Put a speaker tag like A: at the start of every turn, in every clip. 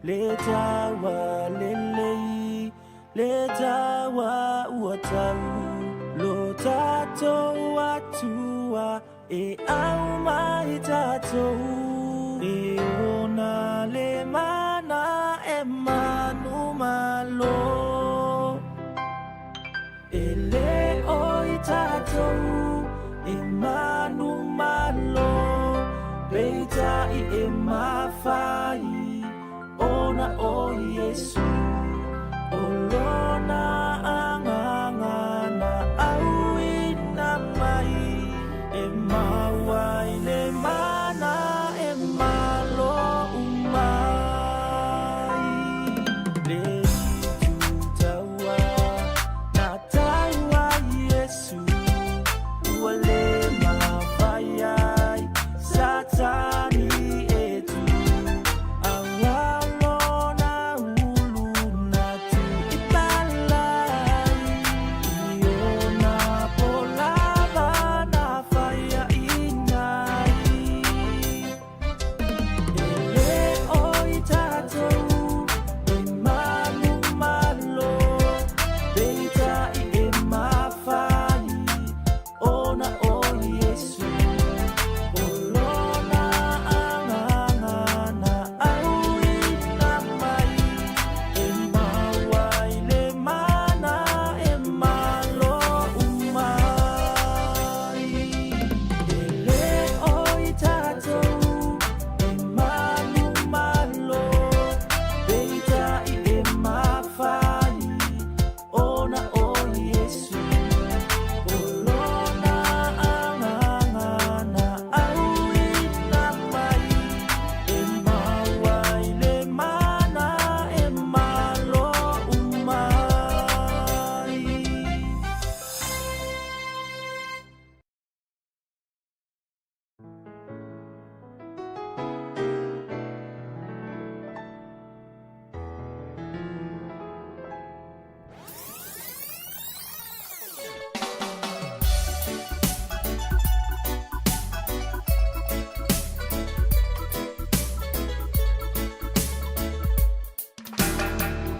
A: Le taua lelei, le taua ua tau, Lo tātou Atua e au mai tātou. E ona le mana e manu malo. E le o i tātou e manu malo, Peitai e mawhai, ona o Iesu. O lona anganga na au ina mai, E maua i le mana e malo umai. Le itu taua, na taua Iesu, Ua le mawhai ai, Satani e tu. Aua lona ulu na tu i palai, I ona polava na whaia inai. E le o i tātou e manu malo, Peitai e mawhai, ona o Iesu. O lona anganga na au ina mai, E maua i le mana e malo umai. E le o i tātou e manu malo, Peitai e mawhai, ona o Iesu. O lona anganga na au ina mai, E maua i le mana e malo umai.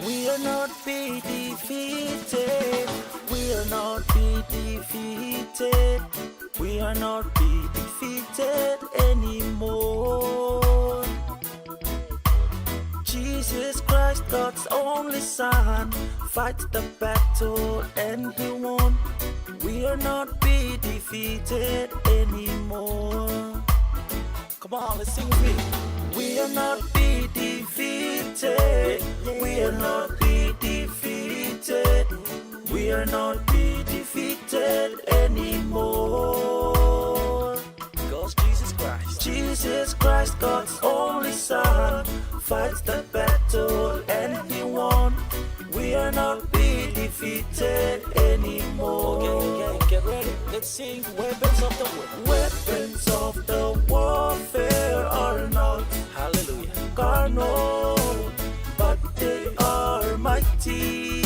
A: We are not be defeated. We are not be defeated. We are not be defeated anymore. Jesus Christ, God's only Son, fights the battle and he won. We are not be defeated anymore. Come on, let's sing with me. We are not be defeated. We are not be defeated. We are not be defeated anymore. Because Jesus Christ, Jesus Christ, God's only Son, fights the battle and he won. We are not be defeated anymore.
B: Okay, okay, get ready. Let's sing Weapons of the War.
A: Weapons of the warfare are not
B: Hallelujah.
A: carnal, but they are mighty,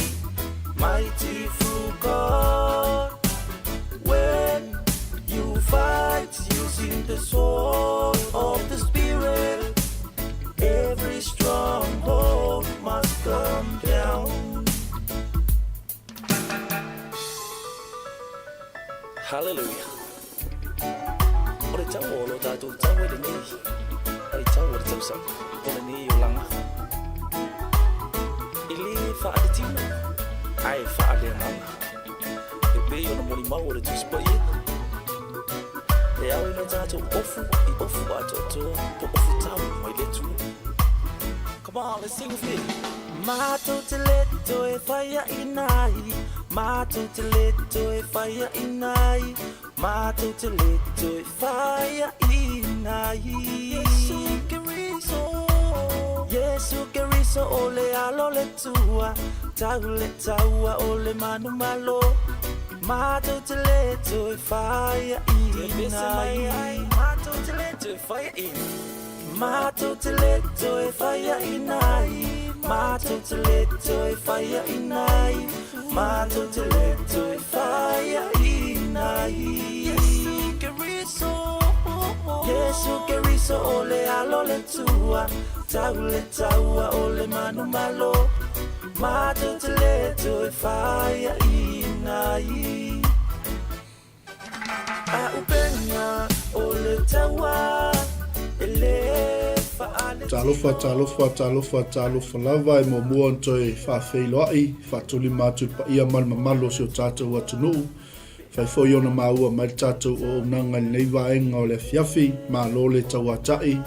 A: mighty through God. When you fight using the sword of the Spirit, every stronghold must come down.
B: Hallelujah. O le tau o lo tātou tau e lenei. Ai tau o le tausaga. O lenei olaga. E le faale-tino, ae faale-agaga. E pei ona molimau o le Tusi Paia. E ao i na tātou ofu i ofu atoatoa po ofu tau mai le Atua. Come on, let's sing with me.
A: Matou te le toe whaia inai, Matou te le toe whaia inai, Matou te le toe whaia inai. Yesu Keriso, Yesu Keriso o le alo le tua, Tau le taua o le manu malo, Matou te le toe whaia inai.
B: Matou te le toe whaia ina.
A: Matou te le toe whaia inai, Matou te le toe whaia inai, Matou te le toe whaia inai.
B: Yesu Keriso.
A: Iesu Keriso o le Alo o le Atua, Tau le taua o le manumalo, Matou te le toe faiaina ai. A upenga o le taua, e le faaletino.
C: Talofa, talofa, talofa, talofa lava e muamua ona toe faafeiloai, faatulima atu i le paia ma le mamalu o si o tatou atunuu. Fai foi ona maua mai le tatou auaunaga i lenei vaega o le afiafi. Malo le tauatai,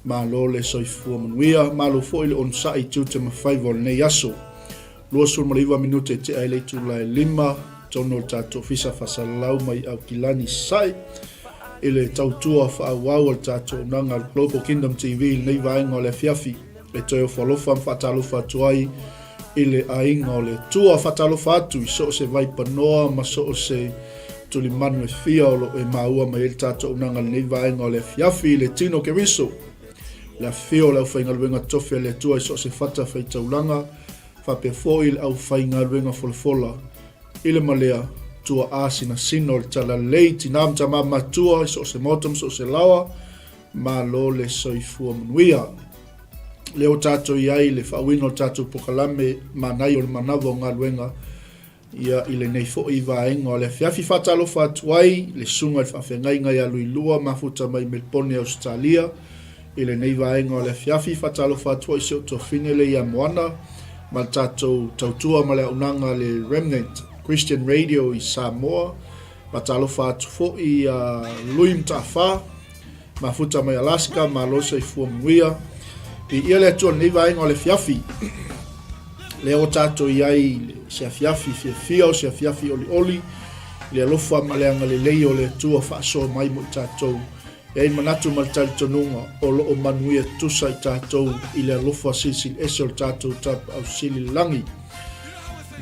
C: malo le soifua manuia, malo foi le onosai i tiute ma faiva o lenei aso. 29 minute e tea ai le itula e 5, totonu o le tatou Ofisa Faasalalau mai Aukilani Sasae i le tautua faaauau a le tatou auaunaga a le Global Kingdom TV i lenei vaega o le afiafi e toe ofo alofa ma faatalofa atu ai i le aiga o le Atua. Faatalofa atu i so o se vaipanoa ma so o se tulimanu e fia o lo o e maua mai ai le tatou auaunaga i lenei vaega o le afiafi i le tino Keriso. Le afifio o le aufaigaluega tofi a le Atua i so o se fata faitaulaga, faapea foi le aufaigaluega folafola i le malea tuaa sinasina o le Talalelei, tinā ma tamā matua i so o se maota ma so o se laoa, malo le soifua manuia. Lea ua tatou i ai i le faauiina o le tatou pokalame manaia o le manava o galuega ia i lenei foi vaega o le afiafi. Faatalofa atu ai le susuga i le faafeagaiga ia Luilua mafuta mai Melpone Ausetalia i lenei vaega o le afiafi. Faatalofa atu foi i si ou tuafine le ia Moana ma le tatou tautua ma le auaunaga a le Remnant Christian Radio i Samoa. Faatalofa atu foi ia Lui Mataafa mafuta mai Alaska, malo soifua manuia. Viia le Atua i lenei vaega o le afiafi. Lea ua tatou i ai i se afiafi fiafia, o se afiafi olioli, i le alofa ma le agalelei o le Atua faasoa mai mo i tatou. E ai manatu ma le talitonuga o lo o manuia tusa i tatou i le alofa silisili ese o le tatou Tapaau Sili i le lagi.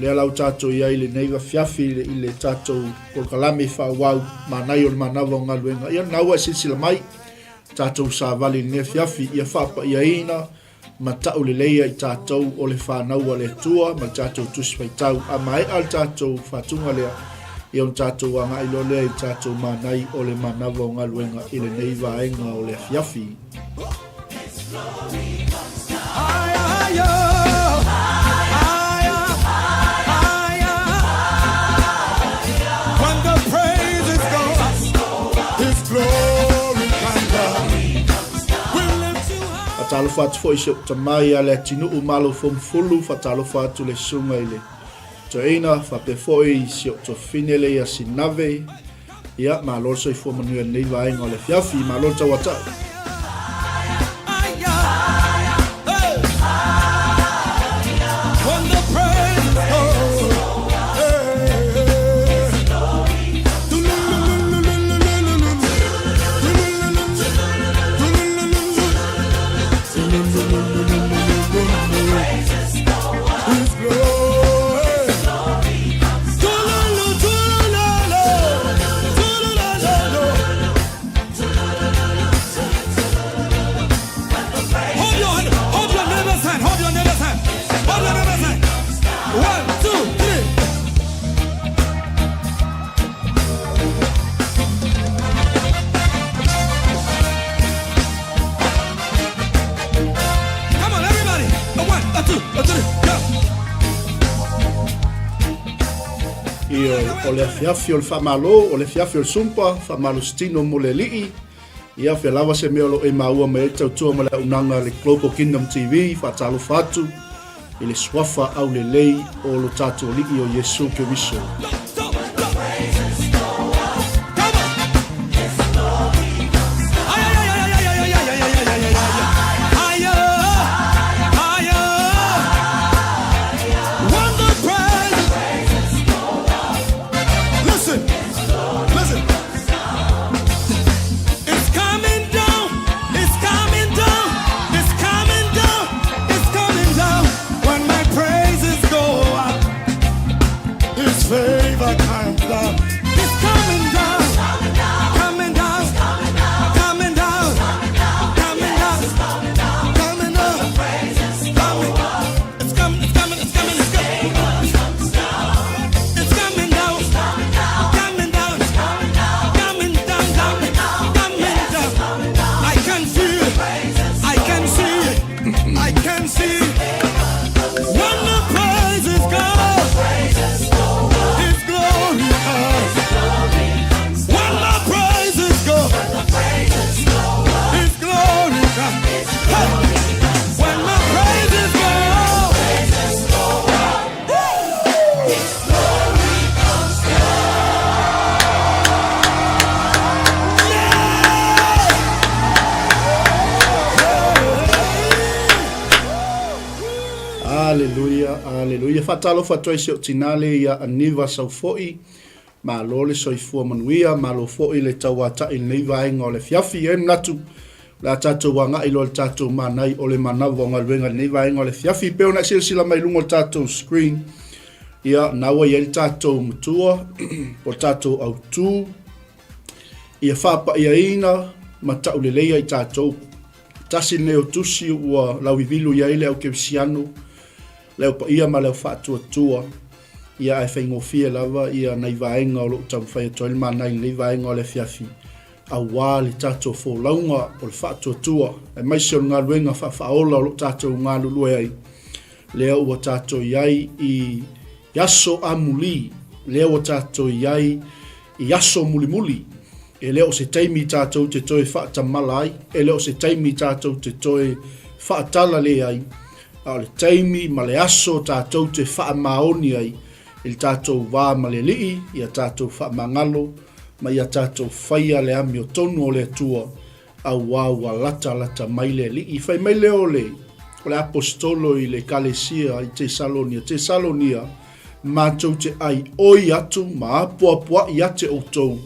C: Lea la ua tatou i ai i lenei afiafi i le tatou polokalame faaauau manaia o le manava o galuega. Ia lena ua e silasila mai, tatou savali i lenei afiafi ia faapaiaina ma tauleleia i tatou o le fanau a le Atua ma le tatou Tusi Faitau. A maea le tatou faatuga lea, ia ona tatou agai loa lea i le tatou manai o le manava o galuega i lenei vaega o le afiafi. Faatalofa atu foi i si ou tama ia Leatinuu Malo Fomufulu, faatalofa atu le susuga i le toeaina, faapea foi i si ou tuafafine lea ia Sinave. Ia, malo le soifua manuia i lenei vaega o le afiafi, malo le tauatai. Ioe, o le afiafi o le faamalo, o le afiafi o le sumpa, faamalositino mo le alii. Ia, fea lava se mea o lo o e maua mai ai le tautua ma le auaunaga a le Global Kingdom TV, faatalofa atu i le suafa aulelei o lo tatou Alii o Iesu Keriso. Aleluia. Faatalofa atu ai si ou tinā lea ia Aniva Saufo'i. Malo le soifua manuia, malo foi le tauata'i i lenei vaega o le afiafi. E i ai le manatu, o le a tatou agai loa i le tatou manai o le manava o galuega i lenei vaega o le afiafi. E pei ona e silasila mai i luga o le tatou screen, ia, na ua i ai le tatou matua, po o le tatou autu, ia faapaiaina ma tauleleia i tatou. Tasi lenei o tusi ua lauivilu i ai le au kerisiano, le au paia ma le au faatuatua, ia ae faigofie lava ia nai vaega o lo o taumafai atu ai le mana i lenei vaega o le afiafi, aua le tatou folauga o le faatuatua, aemaise o le galuega faafaaola o lo o tatou galulue ai, lea ua tatou i ai i aso amuli, lea ua tatou i ai i aso mulimuli, e le o se taimi tatou te toe faatamala ai, e le o se taimi tatou te toe faatalale ai, a o le taimi ma le aso tatou te faamaoni ai i le tatou va ma le Alii, ia tatou faamagalo ma ia tatou faia le amiotonu o le Atua, auā ua latalata mai le Alii. Fai mai lea o le, o le Aposetolo i le Ekalesia i Tesalonia, Tesalonia, matou te ʻaiʻoi atu ma apoapoaʻi ate ʻoutou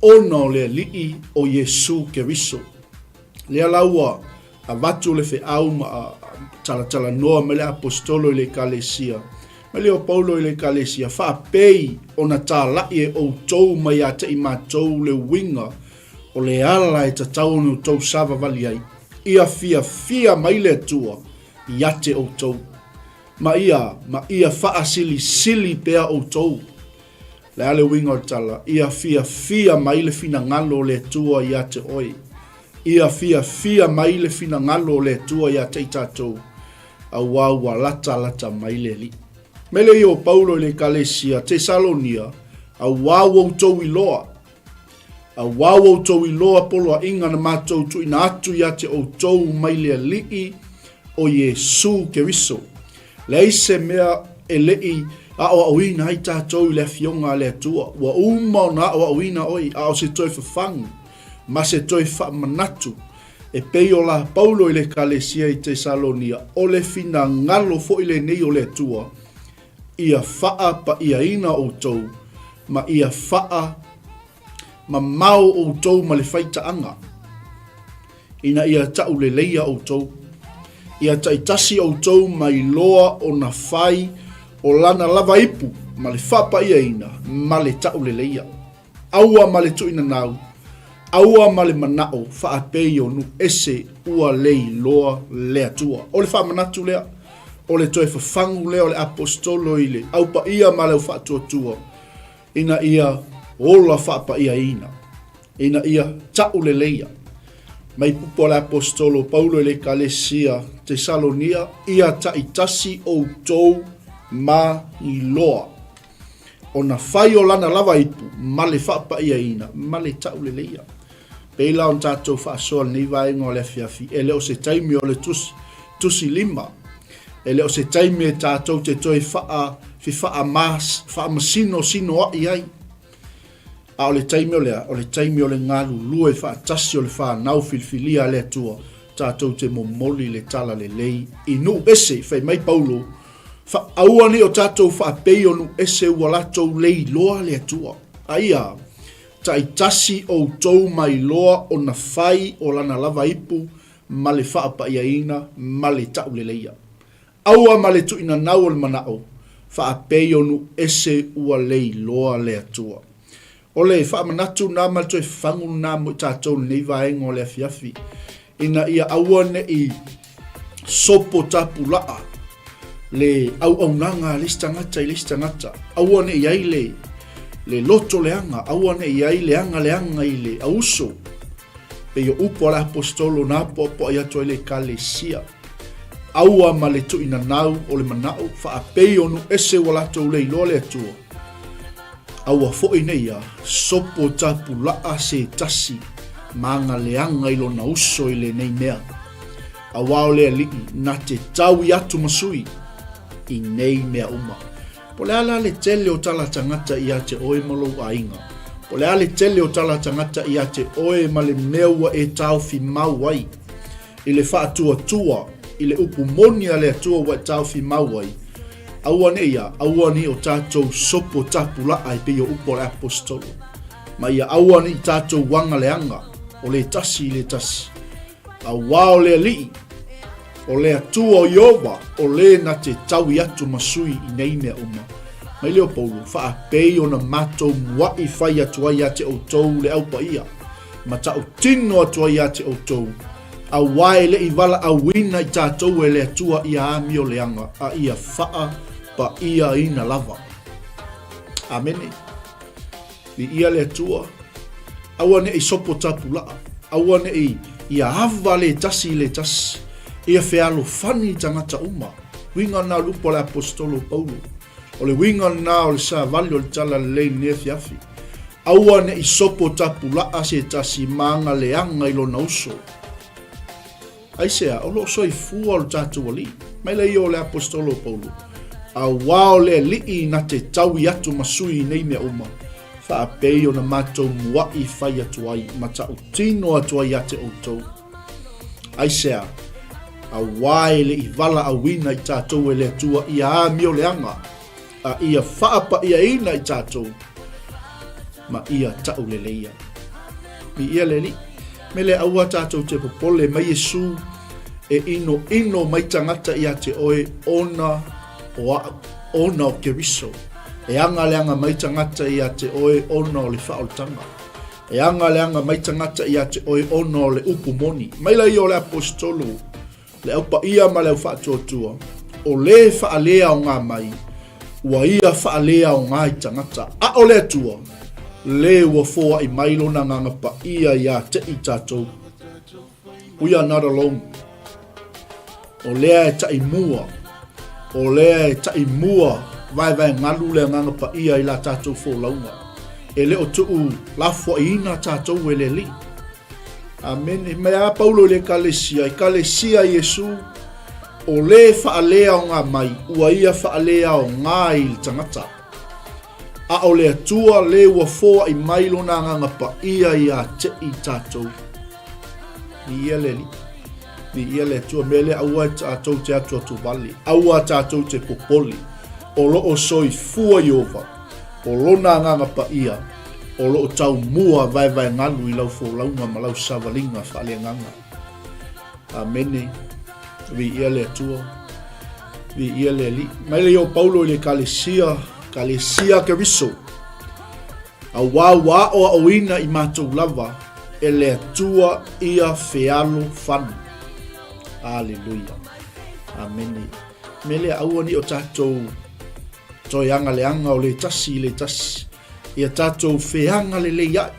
C: ona o le Alii o Iesū Keriso. Lea la ua avatu le feau ma talatalanoa mai le Aposetolo i le Ekalesia, mai le o Paulo i le Ekalesia, faapei ona talaʻi e ʻoutou mai ia te i matou le uiga o le ala e tatau ona outou savavali ai, ia fiafia mai le Atua ia te outou, ma ia, ma ia faasilisili pea outou. Le a le uiga o le tala? Ia fiafia mai le finagalo o le Atua ia te oe. Ia fiafia mai le finagalo o le Atua ia te i tatou, auā ua latalata mai le Alii. Mele ia o Paulo i le Ekalesia Tesalonia, auā ua outou iloa, Auā ua outou iloa poloaiga na matou tuuina atu ia te outou mai le Alii o Iesū Keriso. Leai se mea e le i aoaoina ai tatou i le Afioga a le Atua. Ua uma ona aoaoina oe, a o se toe fafagu ma se toe faamanatu, e pei o la Paulo i le Ekalesia i Tesalonia, o le finagalo foi lenei o le Atua, ia faapaiaina outou ma ia faamamao outou ma le faitaaga, ina ia tauleleia outou. Ia taitasi outou mai loa ona fai o lana lava ipu ma le faapaiaina ma le tauleleia. Aua ma le tuuinanau, aua ma le manao faapei o nuu ese ua le iloa le Atua. O le faamanatu lea, o le toe fafagu lea o le Aposetolo i le Au Paia ma le Au Faatuatua, ina ia ola faapaiaina, ina ia tauleleia. Mai pupu a le Aposetolo Paulo i le Ekalesia Tesalonia, ia taitasi outou ma iloa. Ona fai o lana lava ipu ma le faapaiaina ma le tauleleia. Pei la ona tatou faasoa lenei vaega o le afiafi, e le o se taimi o le tusi, tusi lima. E le o se taimi e tatou te toe faa, faamasino-sinoa'i ai. A o le taimi o le a? O le taimi o le galulue faatasi o le fanau filifilia a le Atua, tatou te momoli le tala lelei i nuu ese. Fai mai Paulo, Fa, aua nei o tatou faapei o nuu ese ua latou le iloa le Atua. A ia, taitasi outou mai loa ona fai o lana lava ipu ma le faapaiaina ma le tauleleia. Aua ma le tuuinanau o le manao, faapei o nuu ese ua le iloa le Atua. O le faamanatu lena ma le toe fagu lena mo i tatou i lenei vaega o le afiafi, ina ia aua ne i sopo tapulaa le auaunaga a le isi tagata i le isi tagata. Aua ne i ai le, le loto leaga, aua ne i ai le aga leaga i le auso. Pei o upu a le aposetolo na apoapoai atu ai le ekalesia. Aua ma le tuuinanau o le manao, faapei o nuu ese ua latou le iloa le Atua. Aua foi nei a sopo tapulaa se tasi ma aga leaga i lona uso i lenei mea. Auā o le Alii na te taui atu ma sui i nei mea uma. Po o le a la le tele o tala tagata ia te oe ma lou aiga? Po o le a le tele o tala tagata ia te oe ma le mea ua e taofi mau ai? I le faatuatua i le upu moni a le Atua ua e taofi mau ai? Aua ne i a, aua ne i o tātou sopo tapula'a e pei o upu a le Aposetolo. Ma ia aua ne i tātou aga leaga, o le tasi i le tasi. Auā o le Alii, o le Atua o Ieova, o le na te taui atu ma sui i nei mea uma. Mai lea o Paulo, faapei ona matou muaʻi fai atu ai ia te ʻoutou le Au Paia, ma tautino atu ai ia te ʻoutou, auā e le i valaauina i tatou e le Atua ia amio leaga, a ia faapaiaina lava. Amene. Viia le Atua. Aua ne i sopo tapula'a, aua ne i ia ava le tasi i le tasi, ia fealofani tagata uma. Uiga lena o le upu a le Aposetolo o Paulo. O le uiga lena o le savali o le Tala Lelei i lenei afiafi. Aua ne i sopo tapula'a se tasi ma aga leaga i lona uso. Aisea, o lo o soifua o le tatou Alii. Mai le ia o le Aposetolo o Paulo, Auā o le Alii na te taui atu ma sui i nei mea uma, faapei ona matou muaʻi fai atu ai ma tautino atu ai ia te ʻoutou. Aisea, auā e le i valaauina i tatou e le Atua ia amioleaga, a ia faapaʻiaina i tatou ma ia tauleleia. Viia le Alii. Me le aua tatou te popole mai Iesu e inoino mai tagata ia te oe ona o aʻu, ona o Keriso. E aga leaga mai tagata ia te oe ona o le faaolataga. E aga leaga mai tagata ia te oe ona o le upu moni. Mai la ia o le Aposetolo Le au paia ma le au faatuatua, o le faaleaoga mai, ua ia faaleaoga i tagata, a o le Atua, le ua foai mai lona agaga paia ia te i tatou. We are not alone. O lea e taʻi mua, o lea e taʻi mua vaevae galu le agaga paia i la tatou folauga. E le o tuu lafoaiina tatou e le Alii. Amene. Mai a Paulo i le Ekalesia, Ekalesia Iesu, o le faaleaoga mai, ua ia faaleaoga i le tagata. A o le Atua le ua foai mai lona agaga paia ia te i tatou. Viia le Alii. Viia le Atua. Mea lea, aua tatou te atuatu vale. Aua tatou te popole. O lo o soifua Ieova. O lona agaga paia o lo o tau mua vaevaegalu i lau folauga ma lau savaliga faaleagaga. Amene. Viia le Atua. Viia le Alii. Mai le o Paulo i le Ekalesia, Ekalesia Keriso. Auā ua aʻoaʻoina i matou lava e le Atua ia fealofani. Aleluia. Amene. Me lea aua ni o tatou Toe aga leaga o le tasi i le tasi, ia tatou feaga lelei aʻe.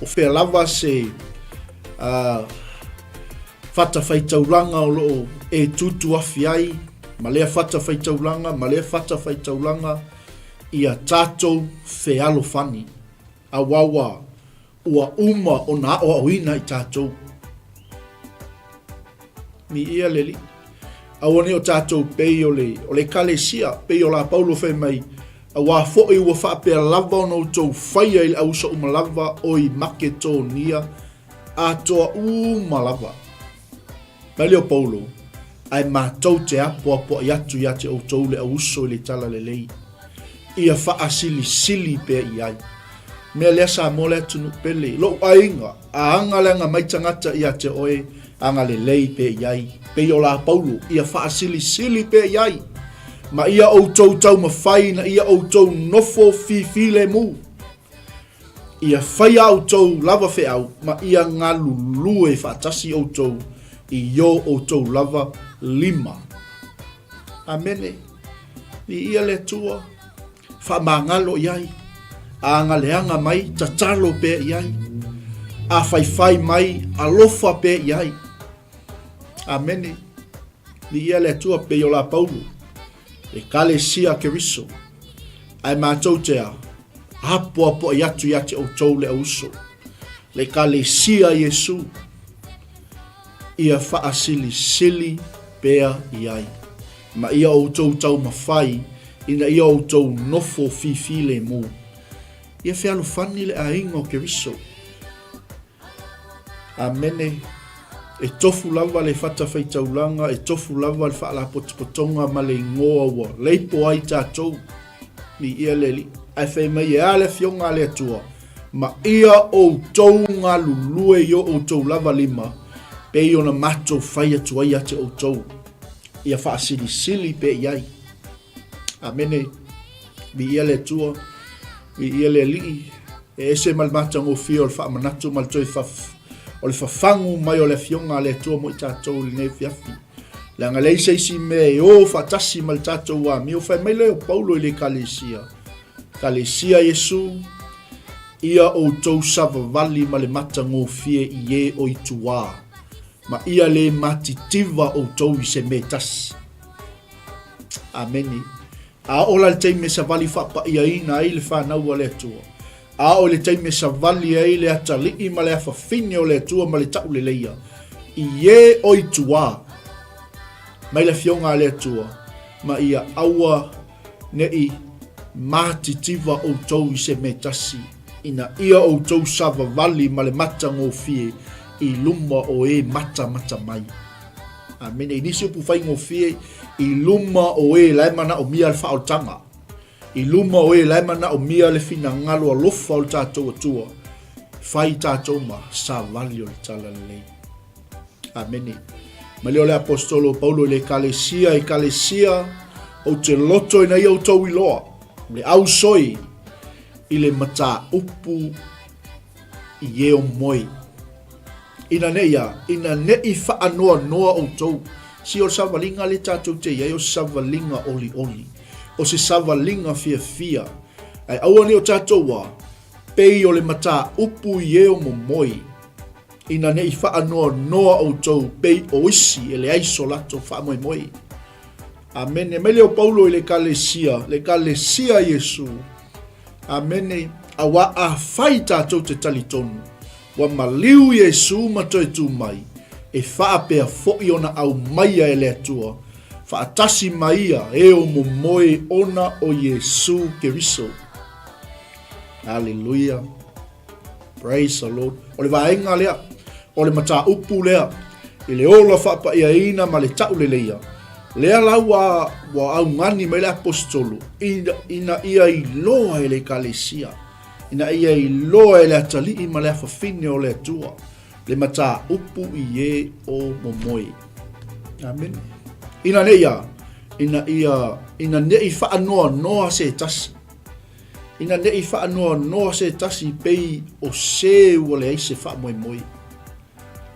C: O fea lava se uh, fatafaitaulaga o loo e tutuafi ai, ma lea fatafaitaulaga, ma lea fatafaitaulaga, ia tatou fealofani. Auā ua Ua uma ona aʻoaʻoina i tatou. Miia le Alii. Aua ne o tatou pei o le, o le Ekalesia, pei o la Paulo fai mai, auā foʻi ua faapea lava ona outou faia i le auuso uma lava o i Maketonia atoa uma lava. Mai lea o Paulo, ae matou te apoapoai atu ia te outou le auuso i le tala lelei, ia faasilisili pea i ai. Mea lea Samoa le atunuu pele, lou aiga, a aga leaga mai tagata ia te oe, aga lelei pea i ai. Pei o la Paulo, ia faasilisili pea i ai. Ma ia outou taumafai ina ia outou nofo fifilemu. Ia fai a outou lava feau ma ia galulue faatasi outou i o outou lava lima. Amene. Viia le Atua, faamagalo i ai, a agaleaga mai, tatalo pea i ai, a faifai mai, alofa pea i ai. Amene. Viia le Atua pei o la Paulo, Ekalesia Keriso, ae matou te a, apoapoai atu ia te outou le auuso, le Ekalesia Iesu, ia faasilisili pea i ai, ma ia outou taumafai ina ia outou nofo fifilemu. Ia fealofani le aiga o Keriso. Amene. E tofu lava le fatafaitaulaga, e tofu lava le faalapotopotoga ma le igoa ua leipo ai tatou. Viia le Alii. Ae fai mai e a le Afioga a le Atua, ma ia outou galulue i o outou lava lima, pei ona matou fai atu ai ia te outou, ia faasilisili pea i ai. Amene. Viia le Atua, viia le Alii, e ese ma le matagofie o le faamanatu ma le toe faf, o le fafagu mai o le Afioga a le Atua mo i tatou i lenei afiafi. Leaga leai se isi mea e o faatasi ma le tatou amio. Fai mai lea o Paulo i le Ekalesia, Ekalesia Iesu, ia outou savavali ma le matagofie i e o i tuā, ma ia le matitiva outou i se mea tasi. Amene. A oo la i le taimi e savali faapaiaina ai le fanau a le Atua, a oo i le taimi e savali ai le atalii ma le afafine o le Atua ma le tauleleia, i e o i tuā mai le Afioga a le Atua, ma ia aua ne'i matitiva outou i se mea tasi, ina ia outou savavali ma le matagofie i luma o e matamata mai. Amene. I nisi upu faigofie, i luma o e la e manaomia le faaoltaga, i luma o e la e manaomia le finagalo alofa o le tatou Atua, fai tatou ma savali o le talalelei. Amene. Mai lea o le Aposetolo o Paulo i le Ekalesia, Ekalesia, ou te loto ina ia outou iloa, le ausoi i le mataupu i e o moe. Ina nei a, ina ne'i faanoanoa outou. Si o le savaliga lea tatou te i ai o se savaliga olioli, o se savaliga fiafia. Ae aua nei o tatou a, pei o le mataupu i e o momoe. Ina ne'i faanoanoa outou pei o isi e leai so latou faamoemoe. Amene. Mai lea o Paulo i le Ekalesia, le Ekalesia a Iesu. Amene. Auā afai tatou te talitonu, Ua maliu Iesu ma toe tū mai, e faapea foʻi ona aumaia e le Atua, faatasi ma ia e o momoe ona o Iesu Keriso. Aleluia. Praise the Lord. O le vaega lea, o le mataupu lea, i le ola faapaiaina ma le tauleleia, lea la ua, ua augani mai le aposetolo, ina, ina ia iloa e le Ekalesia ina ia iloa e le atalii ma le afafine o le Atua le mataupu i e o momoe. Amene. Ina nei a, ina ia, ina nei whaanoanoa se tasi. Ina nei whaanoanoa se tasi pei o se ua leai se faamoemoe.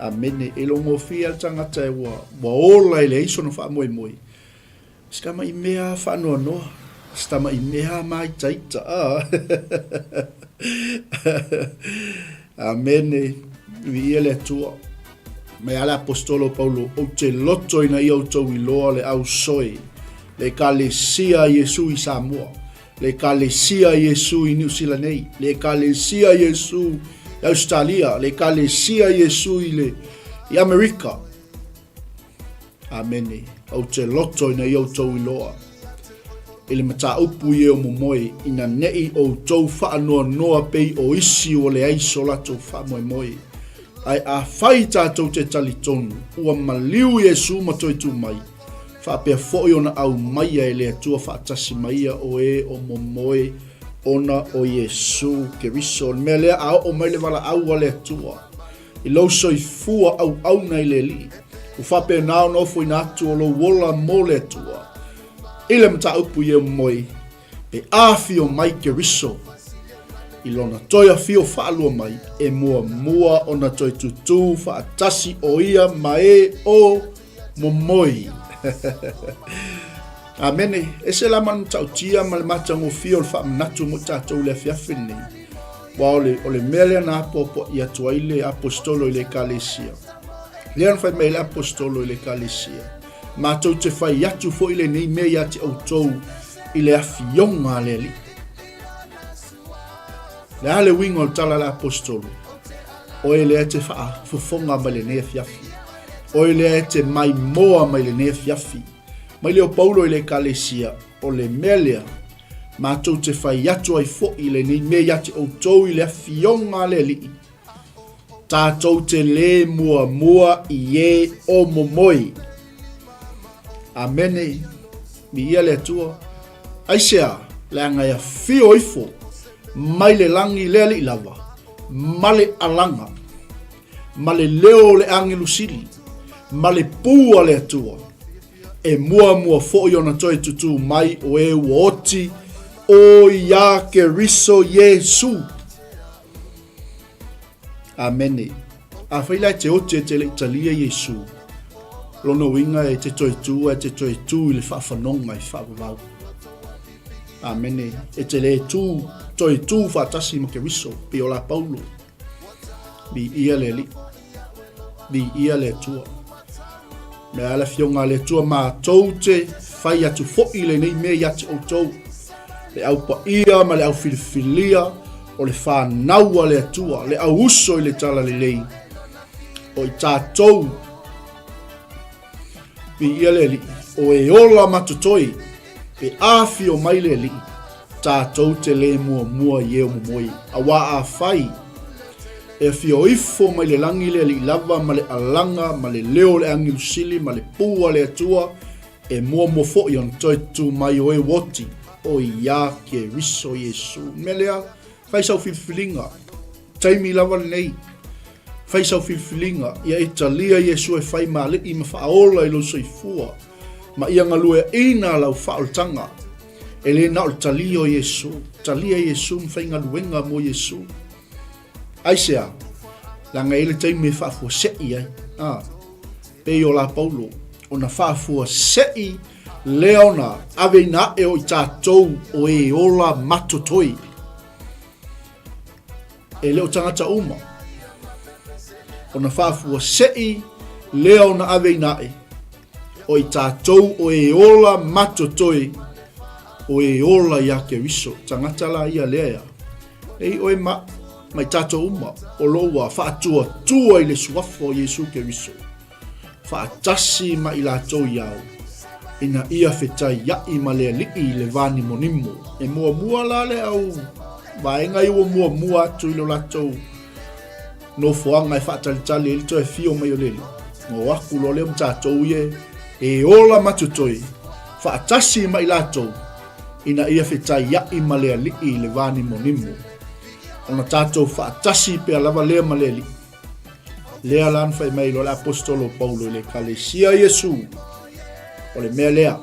C: Amene. E logofia le tangata e ua, ua ola e leai sona faamoemoe. Si tamaʻi mea faanoanoa, si tamaʻi mea māitaita. Ah. Amene. Viia le Atua. Mai a le Apostolo Paulo, ou te loto ina ia outou iloa le ausoe, le Ekalesia a Iesu i Samoa, le Ekalesia a Iesu i Niu Sila nei, le Ekalesia a Iesu i Australia, le Ekalesia a Iesu i le i Amerika. Amene. Ou te loto ina ia outou iloa i le mataupu i e o momoe, ina neʻi outou faanoanoa pei o isi ua leai so latou faamoemoe. Ae afai tatou te talitonu, ua maliu Iesu ma toe tū mai, faapea foi ona aumaia e le Atua faatasi ma ia o e o momoe ona o Iesu Keriso. O le mea lea, a oo mai le valaau a le Atua, I lou soifua auauna i le Alii, ua faapena ona ofoina atu o lou ola mo le Atua. I le mataupu i e moe, pe afio mai Keriso i lona toe afio faalua mai, e muamua ona toe tutū faatasi o ia ma e o momoe. Amene. Ese la ma le matautia ma le matagofie o le faamanatu mo i tatou i le afiafi lenei. Aua o le, o le mea lea na apoapoai atu ai le aposetolo i le Ekalesia. Lea na fai mai ai le aposetolo i le Ekalesia, Matou te fai atu foi lenei mea ia te outou i le afioga a le Alii. Le a le uiga o le tala a le aposetolo? Oe lea e te faafofoga mai lenei afiafi. Oe lea e te maimoa mai lenei afiafi. Mai lea o Paulo i le Ekalesia, o le mea lea, Matou te fai atu ai foi lenei mea ia te outou i le afioga a le Alii. Tātou te lē muamua i ē o momoe. Amene. Miia le Atua. Aisea, leaga e afio ifo mai le lagi le Alii lava, ma le alaga, ma le leo o le agelu sili, ma le pū a le Atua, e muamua foi ona toe tutū mai o e ua oti o iā Keriso Iesu. Amene. Afai la e te oti e te le i talia Iesu, lona uiga e te toe tū a e te toe tū i le faafanoga i faavavau. Amene. E te le tū, toe tū faatasi ma Keriso, pei o la Paulo. Viia le Alii. Viia le Atua. Mea a le Afioga a le Atua matou te fai atu foi lenei mea ia te outou, le au paia ma le au filifilia o le fanau a le Atua, le au uso i le talalelei o i tatou. Viia le Alii, o e ola ma totoe, pe afio mai le Alii, tatou te lē muamua i e o momoe. Auā afai e afio ifo mai le lagi le Alii lava ma le alaga ma le leo o le agelu sili ma le pū a le Atua, e muamua foi ona toe tutū mai o e ua oti, o iā Keriso Iesu. Mea lea, fai sau filifiliga. Taimi lava lenei, fai sau filifiliga, ia e talia Iesu e fai ma Alii ma faaola i lou soifua, ma ia galueaina lau faaolataga. E le na o le talia o Iesu, talia Iesu ma faigaluega mo Iesu. Aisea? Leaga e i ai le taimi e faafuasei ai. A, pei o la Paulo, ona faafuasei lea ona aveina ae o i tatou o e ola matotoe. E le o tagata uma. Ona faafuasei lea ona aveina ae o i tatou o e ola matotoe o e ola iā Keriso. Tagata la ia lea ea. Ei oe ma, ma i tatou uma o lo ua faatuatua i le suafa o Iesu Keriso. Faatasi ma i latou i ao, ina ia fetaiaʻi ma le Alii i le va nimonimo. E muamua la le au vaega ia ua muamua atu i lo latou nofoaga e faatalitali ai le toe afio mai o le Alii. O aku loa lea ma tatou ia e ola ma totoe, faatasi ma i latou, ina ia fetaiaʻi ma le Alii i le va nimonimo. Ona tatou faatasi pea lava lea ma le Alii. Lea la na fai mai loa le Aposetolo o Paulo i le Ekalesia Iesu, o le mea lea,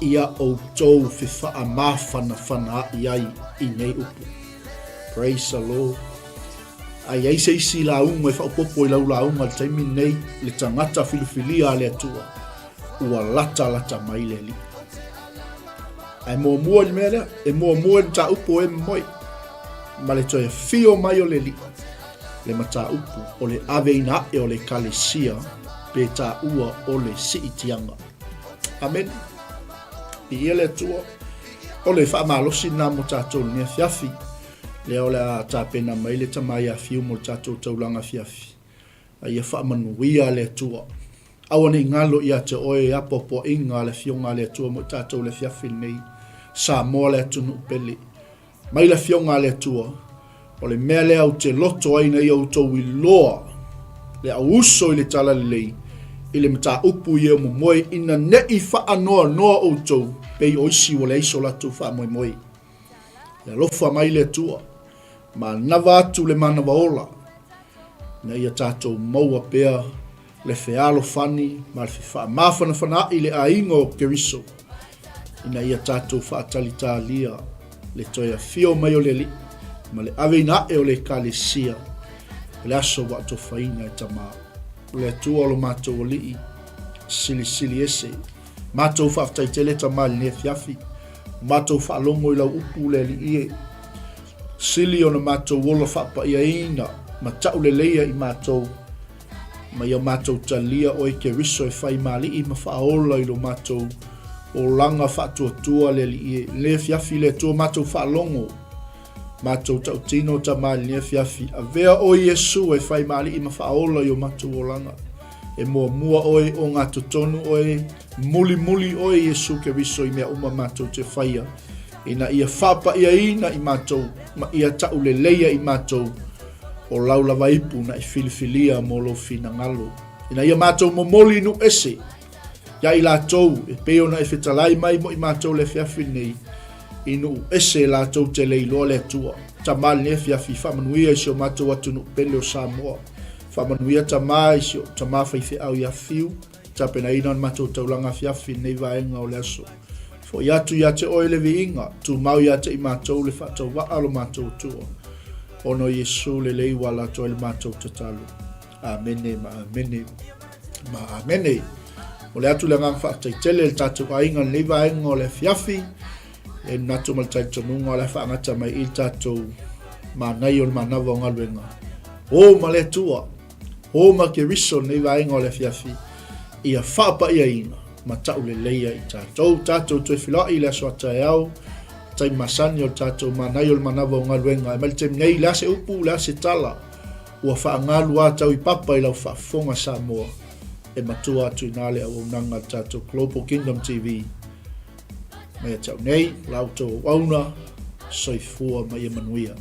C: ia outou fefaamafanafana ai i nei upu. Praise the Lord. A i ai se isi lauga e faaopoopo i lau lauga i le taimi lenei, le tagata filifilia a le Atua, ua latalata mai le Alii. Ae muamua i le mea lea, e muamua i le mataupu o e momoe, ma le toe afio mai o le Alii, le mataupu o le aveina aʻe o le Ekalesia pe taua o le siitiaga. Amene. Viia le Atua. O le faamalosi lena mo tatou i lenei afiafi. Lea o le a tapena mai le tama ia Fiu mo le tatou taulaga afiafi. A ia faamanuia le Atua. Aua ne i galo ia te oe apoapoaiga a le Afioga a le Atua mo i tatou i le afiafi lenei. Samoa le atunuu pele. Mai le Afioga a le Atua, o le mea lea ou te loto ai ina ia outou iloa le auuso i le talalelei i le mataupu i e o momoe ina ne i faanoanoa outou pei o isi ua leai so latou faamoemoe. E alofa mai le Atua, manava atu le manava ola, ina ia tatou maua pea le fealofani ma le faamafanafanaai le aiga o Keriso, ina ia tatou faatalitalia le toe afio mai o le Alii ma le aveina ae o le Ekalesia i le aso ua atofaina e Tama. O le Atua o lo matou Alii, Silisili Ese, matou faafetai tele Tama i lenei afiafi, ua matou faalogo i lau upu le Alii e, sili ona matou ola faapaiaina ma tauleleia i matou, Ma ia matou talia oe Keriso e fai ma alii ma faaola i lo matou olaga faatuatua le Alii e. Lenei afiafi le Atua matou faalogo, matou tautino tama i lenei afiafi, avea oe Iesu e fai ma alii ma faaola i o matou olaga. E muamua oe ogatotonu oe, mulimuli oe Iesu Keriso i mea uma matou te faia, ina ia faapaiaina i matou ma ia tauleleia i matou. O lau lava ipu na e filifilia mo lou finagalo, ina ia matou momoli i nuu ese ia i latou, e pei ona e fetalai mai mo i matou le afiafi lenei, i nuu ese latou te le iloa le Atua. Tama lenei afiafi, faamanuia i si o matou atunuu pele o Samoa. Faamanuia Tama i si ou tama faifeau ia Fiu, tapenaina o le matou taulaga afiafi i lenei vaega o le aso. Foi atu ia te oe le viiga, tumau ia te i matou le faatauvaa o lo matou Atua. Ona o Iesu lelei ua ala atu ai le matou tatalo. Amene ma amene ma amene. Momoli atu le agaga faafetai tele i le tatou aiga i lenei vaega o le afiafi. E manatu ma le talitonuga o le a faagata mai i le tatou manaia o le manava o galuega. O ma le Atua, o ma Keriso lenei vaega o le afiafi, ia faapaiaina ma tauleleia i tatou. Tatou toe filoai i le aso a taeao, taimi masani o le tatou manaia o le manava o galuega. E mai le taimi nei, le a se upu, le a se tala, ua faagalu a tau i papa i lau faafofoga Samoa, e matua atu i na le auaunaga a le tatou Global Kingdom TV. Mai ia te au nei, la outou auauna, soifua ma ia manuia.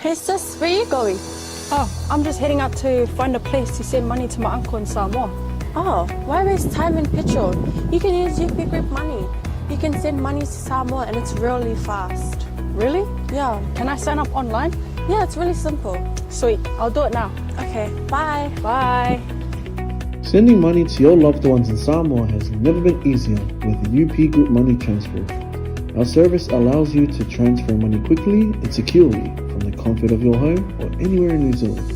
D: Hey sis, where you going?
E: Oh, I'm just heading out to find a place to send money to my uncle in Samoa.
D: Oh, why waste time and petrol? You can use UP Group Money. You can send money to Samoa and it's really fast.
E: Really?
D: Yeah.
E: Can I sign up online?
D: Yeah, it's really simple.
E: Sweet, I'll do it now.
D: Okay, bye.
E: Bye.
F: Sending money to your loved ones in Samoa has never been easier with UP Group Money Transfer. Our service allows you to transfer money quickly and securely from the comfort of your home or anywhere in New Zealand.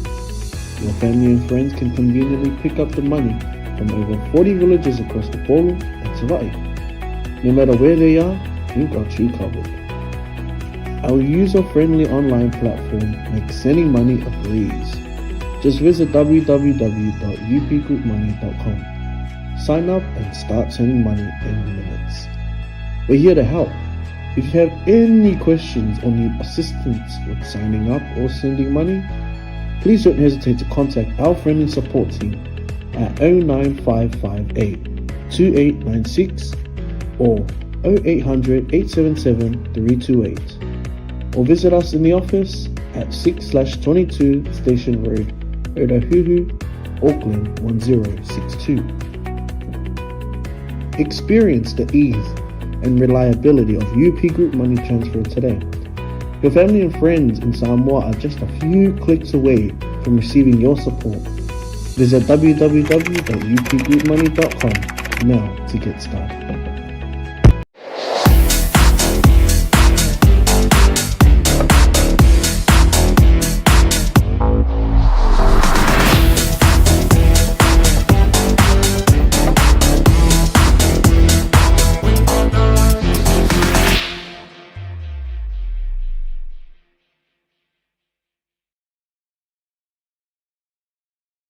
F: Your family and friends can conveniently pick up the money from over 40 villages across the Polo and Savai'i. No matter where they are, we've got you covered. Our user-friendly online platform makes sending money a breeze. Just visit www.upgroupmoney.com. Sign up and start sending money in minutes. We're here to help. If you have any questions or need assistance with signing up or sending money, please don't hesitate to contact our friendly support team. at 09558 2896 or 0800 877 328 or visit us in the office at 6 22 Station Road, Otahuhu, Auckland 1062. Experience the ease and reliability of UP Group Money Transfer today. Your family and friends in Samoa are just a few clicks away from receiving your support. Visit www.upgroupmoney.com now to get started.